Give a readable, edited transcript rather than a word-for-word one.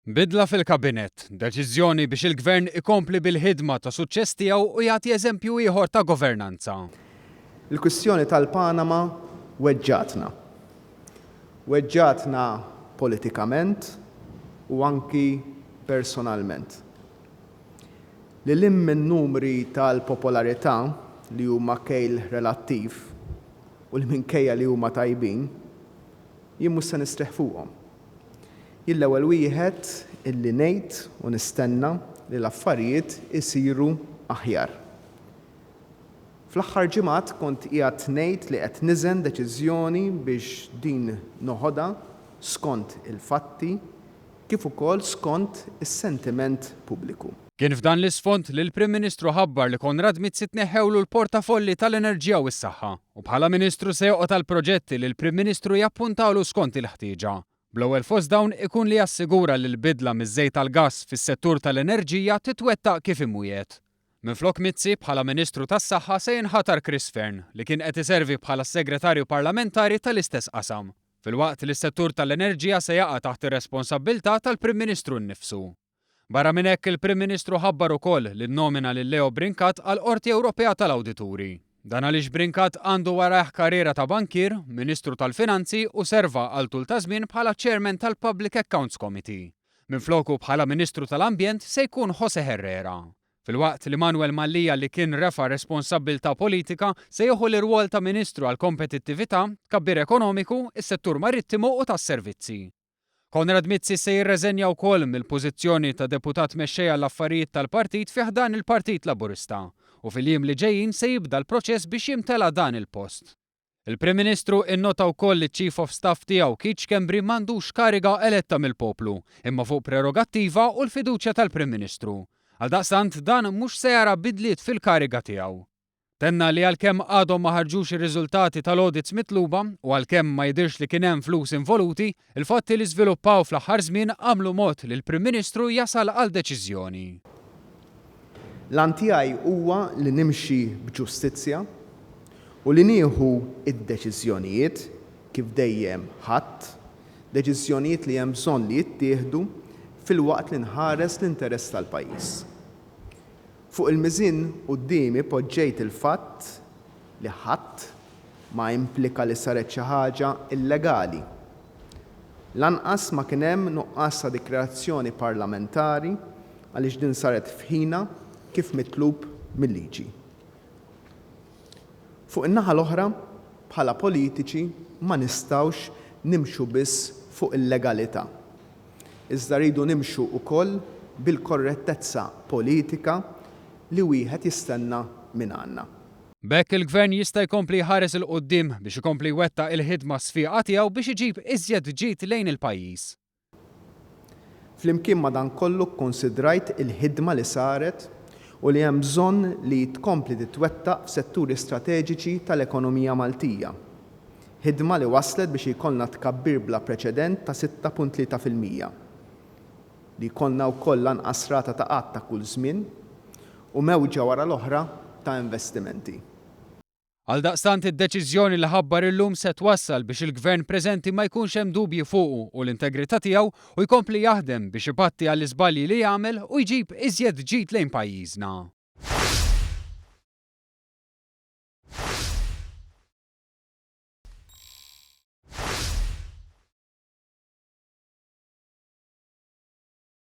Bidla fil-Kabinett, deċiżjoni biex il-Gvern ikompli bil-ħidma ta' suċċess tiegħu u jagħti eżempju ieħor ta' governanza. Il-kwistjoni tal-Panama weġġgħatna. Weġġgħatna politikament u anki personalment. Lil hinn min-numri tal-popolarità li huma kejl relattiv u li minkejja li huma tajbin, jien mhux se nistrieħ fuqhom. Jien l-ewwel wieħed illi ngħid u nistenna li l-affarijiet isiru aħjar. Fl-aħħar ġimgħat kont qiegħed ngħid li qed niżen deċiżjoni biex din noħodha skont il-fatti kif ukoll skont is-sentiment pubbliku. Kien f'dan l-isfond li l-Prim Ministru ħabbar li Konrad Mizzi tneħħewlu l-portafolli tal-Enerġija u s-Saħħa u bħala Ministru se joqgħod għall-proġetti li l-Prim Ministru jappuntalu skont il-ħtieġa. Bl-ewwel fost dawn ikun li jassigura li l-bidla miż-żejt għall-gass fis-settur tal-enerġija titwettaq kif imwiegħed. Minflok Mizzi, bħala Ministru tas-Saħħa se jinħatar Chris Fearne li kien qed iservi bħala s-Segretarju Parlamentari tal-istess qasam. Filwaqt li s-settur tal-enerġija se jaqa' taħt ir-responsabbiltà tal-Prim Ministru nnifsu. Barra minn hekk, il-Prim Ministru ħabbar ukoll li nnomina lil Leo Brincat għall-Qorti Ewropea tal-Awdituri. Dan għaliex Brincat għandu warajh karriera ta' bankier, Ministru tal-Finanzi u serva għal tul ta' żmien bħala Chairman tal-Public Accounts Committee. Minfloku bħala Ministru tal-Ambjent se jkun Jose Herrera. Filwaqt li Manuel Mallia li kien refa' responsabbiltà politika se jieħu l-irwol ta' Ministru għall-Kompetittività, Tkabbir Ekonomiku, is-Settur Marittimu u tas-Servizzi. Konrad Mizzi se jirreżenja wkoll mill-pożizzjoni ta' Deputat Mexxej għall-Affarijiet tal-Partit fi ħdan il-Partit Laburista u fil-jiem li ġejjin se jibda l-proċess biex jimtela dan il-post. Il-Prim Ministru innota wkoll li ċ-Chief of Staff tiegħu Keith Schembri m'għandux kariga eletta mill-poplu imma fuq prerogattiva u l-fiduċja tal-Prim Ministru. Għaldaqstant dan mhux se jara bidliet fil-kariga tiegħu. Tenna li għalkemm għadhom ma ħarġux ir-riżultati tal-audits mitluba u għalkemm ma jidhirx li kien hemm flus involuti, il-fatti li żviluppaw fl-aħħar żmien għamlu mod li l-Prim Ministru jasal għal deċiżjoni. L-għan tiegħi huwa li nimxi b'ġustizzja u li nieħu d-deċiżjonijiet kif dejjem ħadt, deċiżjonijiet li hemm bżonn li jittieħdu filwaqt li nħares l-interess tal-pajjiż. Fuq il-miżien quddiemi poġġejt il-fatt li ħadd ma implika li saret xi ħaġa illegali. Lanqas ma kien hemm nuqqas ta' dikjarazzjoni parlamentari għaliex din saret f'ħinha kif mitlub mil-liġi. Fuq in-naħa l-oħra, bħala politiċi ma nistgħux nimxu biss fuq il-legalità. Iżda rridu nimxu wkoll bil-korrettezza politika li wieħed jistenna mingħandna. B'hekk il-Gvern jista' jkompli jħares 'il quddiem biex ikompli jwettaq il-ħidma sfiqa tiegħu biex iġib iżjed ġid lejn il-pajjiż. Flimkien ma' dan kollu kkunsidrajt il-ħidma li saret u li hemm bżonn li tkompli titwettaq f'setturi strateġiċi tal-ekonomija Maltija. Ħidma li wasslet biex jkollna tkabbir bla preċedent ta' 6.3%. Li jkollna wkoll l-anqas rata ta' qgħad ta' kull żmien u mewġa wara l-oħra ta' investimenti. Għaldaqstant id-deċiżjoni li ħabbar illum se twassal biex il-Gvern preżenti ma jkunx hemm dubji fuqu u l-integrità tiegħu u jkompli jaħdem biex ipatti għall-iżbalji li jagħmel u jġib iżjed ġid lejn pajjiżna.